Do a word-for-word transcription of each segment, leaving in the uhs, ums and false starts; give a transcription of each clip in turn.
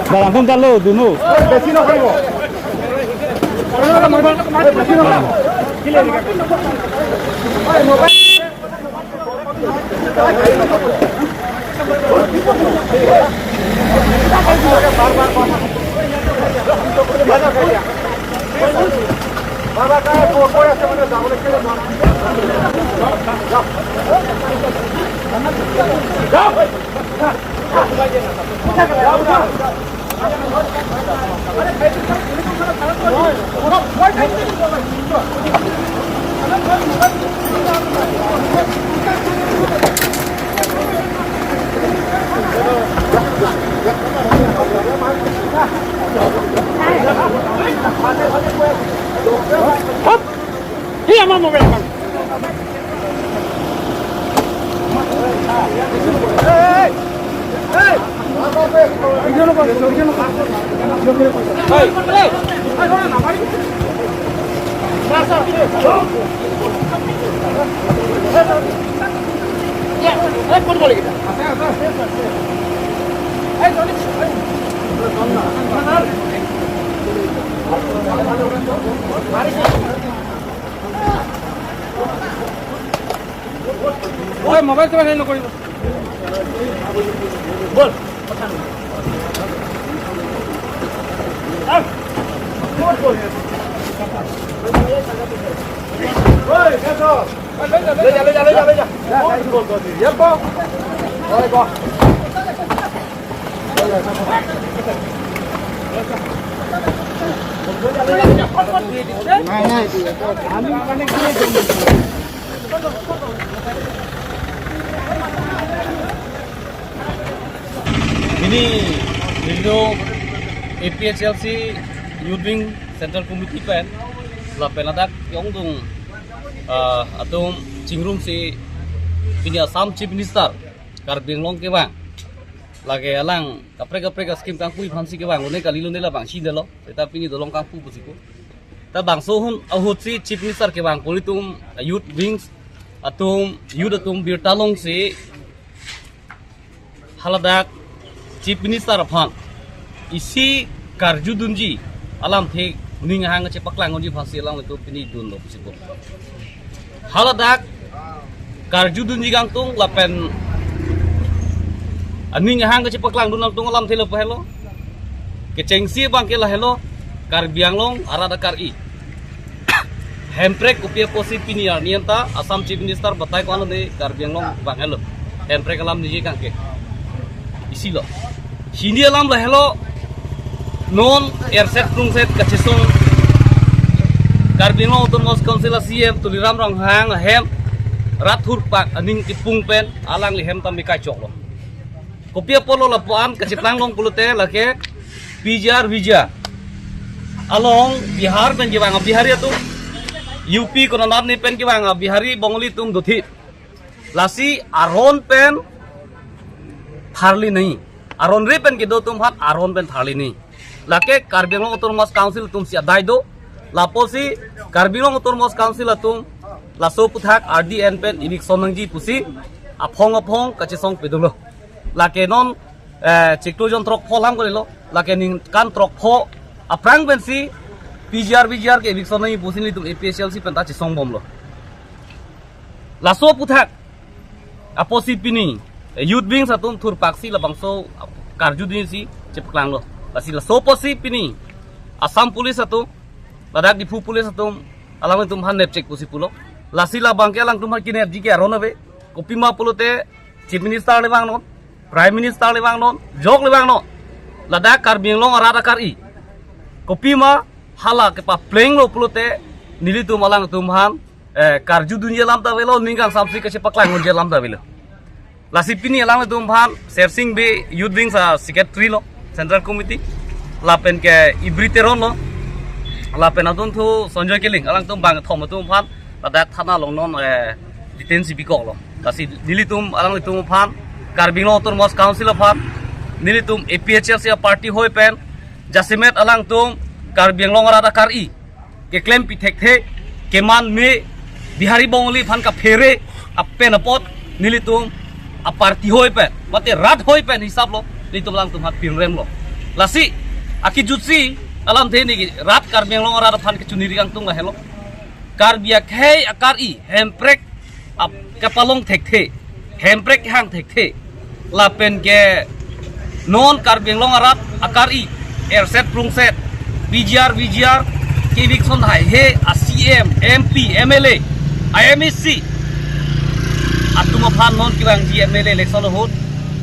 Barang kong kalo dunu. Hey, ama mobile man. Oi, mobile চলাই হেৰি নকৰিব। বল। আহ। বল, বল। ঐ, গেছ। লৈ যা, লৈ যা, লৈ যা, লৈ যা। ইয়াত ক। ঐ, ক। Pini video A P H L C Youth Wing Central Committee pen lapen ladak yongdung, ah, atum chingrumsi pini Assam Chief Minister Karbi Anglong kevang, lake alang kaprek kaprek a-scheme kangpui aphansi kevang, lone kali lone labangsi dolo. Seta pini dolong kangpu pusi ko. Ta bangso ahut, ahutsi Chief Minister kevang pu ilitum youth wings atum, youth atum birta longsi haladak Chief Minister aphan isi karjudunji alamthe ning ahang chepaklang unji aphansi alanglitum pini dunlo pusi ko. Haladak karjudunji kangtung lapen aning ahang kachepaklangdun kangtung alamthe lo pahelo. Kechengsi abangke lahelo, Karbi Anglong arat akar-i. Hemprek kopi apotsi pini arni anta Assam Chief Minister batai ko-an lone Karbi Anglong vang helo. Hemprek alam niji kangke. Isi lo. Hini alam lahelo, non erset krungset kachesong Karbi Anglong Autonomous Council a-C E M Tuliram Ronghang ahem rat thurpak aning kipung pen alangli hem tame kachoklo. Kopi apotlo lapu-an kachepaklang long pulote lake P G R V G R along Bihar pen kevang a-Bihari atum, U P konat ni pen kevang a-Bihari Bongali atum dothip. Lasi aron pen tharli nangji. Aron ri pen kedo atum aphan aron pen tharli nangji. Lake Karbi Anglong Autonomous Council atumsi adai do. Lapusi Karbi Anglong Autonomous Council atum laso aputhak ardi en pen eviction nangji pusi aphong aphong kachesong pedolo. Lake non, eh, chiklo jon throk pho lam kalilo. Lake ningkan throk pho aphrang pensi P G R V G R ke eviction nangji pusi nelitum A P H L C pen ta chesong bomlo. Laso aputhak apotsi pini, eh, youth wings atum thurpaksi labangso karjudunsi chepaklanglo. Lasi laso apotsi pini Assam Police atum, ladak Diphu Police atum, alangtum aphan nepchek pusi pulo. Lasi labangke alangtum aphan kinepji ke aron ave. Kopima pulote Chief Minister le vangnon, Prime Minister le vangnon, jok le vangnon. Ladak Karbi Anglong arat akar-i. Kopima hala kepaplenglo pulote nelitum alangtum aphan, eh, karjudunji alam ta avelo, ning kangsamsi kachepaklang unji alam ta avelo. Lasi pini alangtum aphan Sersing Bey Youth Wings a-secretary lo, Central Committee. Lapen ke Ibri Teron lo. Lapen adunthu Sanjoy Killing, alangtum bangkethom atum aphan ladak thana along non, eh, Detainsi bikoklo. Lasi nelitum alanglitum aphan, Karbi Anglong Autonomous Council aphan, nelitum A P H L C a-party hoi pen, jasemet alangtum Karbi Anglong arat akari keklem pithekthe, keman me, Bihari Bongali aphan kaphere apen apot, nelitum a-party hoi pen, mate rat hoi pen hisaplo, nelitum alangtum aphan pinremlo. Lasi akejutsi alamthe neli rat Karbi Anglong arat aphan kechoniri kangtung lahelo. Karbi akhei akari Hemprek ap kapalong thekthe, Hemprek hang thekthe, lapen ke non Karbi Anglong arat akari erset prungset, P G R, V G R ke-eviction haihe a-C M, M P, M L A, a-M A C atum aphan non kevangji M L A election ahut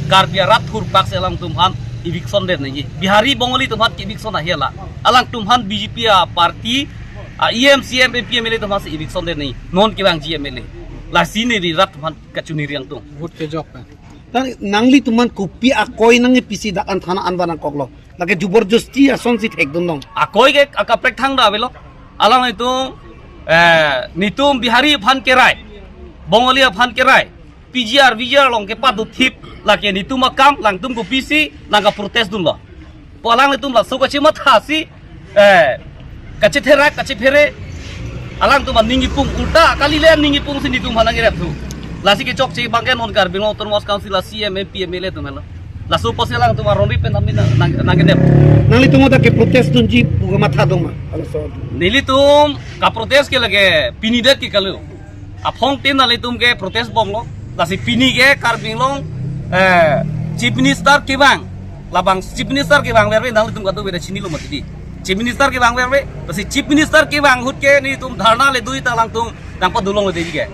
Karbi arat thurpak si alangtum aphan eviction det nangji. Bihari Bongali atum aphan ke-eviction ahi la, alangtum aphan B J P a-party a-E M, C M, M P, M L A atum aphan si eviction det nangji, non kevangji M L A. Lasi neli rat atum aphan kachoniri kangtung. Vote kejok pen. Tan nanglitum aphan kopi akoi nangpisi dak an thana anvan nangkoklo? Lake jubor justi asonsi thekdun long. Akoi ke akaprek thangta avelo. Alanglitum, eh, nelitum Bihari aphan kerai, Bongali aphan kerai, P G R, V G R along kepaduthip, lake nelitum akam, alangtum kopisi nangkaprotest dunlo? Pu alanglitum laso kachimathasi, eh, kachitherak, kachiphere, alangtum aning ipung, ulta kali le aning ipung si nelitum aphan nangrep thu. Lasi kechokche abangke non Karbi Anglong Autonomous Council a-C M, M P, M L A atum helo. Laso apotsi alangtum aron ri pen nami nang, nang, nangkedep. Nanglitum ta keprotest dunji pu kamatha dong ma? Halaso. Nelitum kaprotest ke lake pini det ke kali. Aphong tin nanglitum keprotest bomlo. Lasi pini ke Karbi Anglong, eh, Chief Minister kevang. Labang Chief Minister kevang verve nanglitum kadokave ta chinilo mati di. Chief Minister kevang verve. Lasi Chief Minister kevang ahut ke nelitum dharna le dui ta alangtum nangpadolonglo dei ke.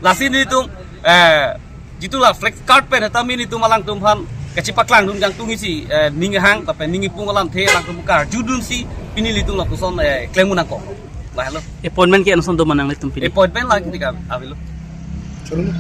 Lasi nelitum, eh, jitu la flex card pen tame nelitum alangtum aphan kachipaklang dun kangtung isi, eh, ning hang, lapen ning ipung alamthe alangtum karju dunsi, pini nelitum lapuson, eh, klem nangkok. Lahelo. Appointment ke anson do ma nanglitum pini? Appointment lake tika avelo. Chalo.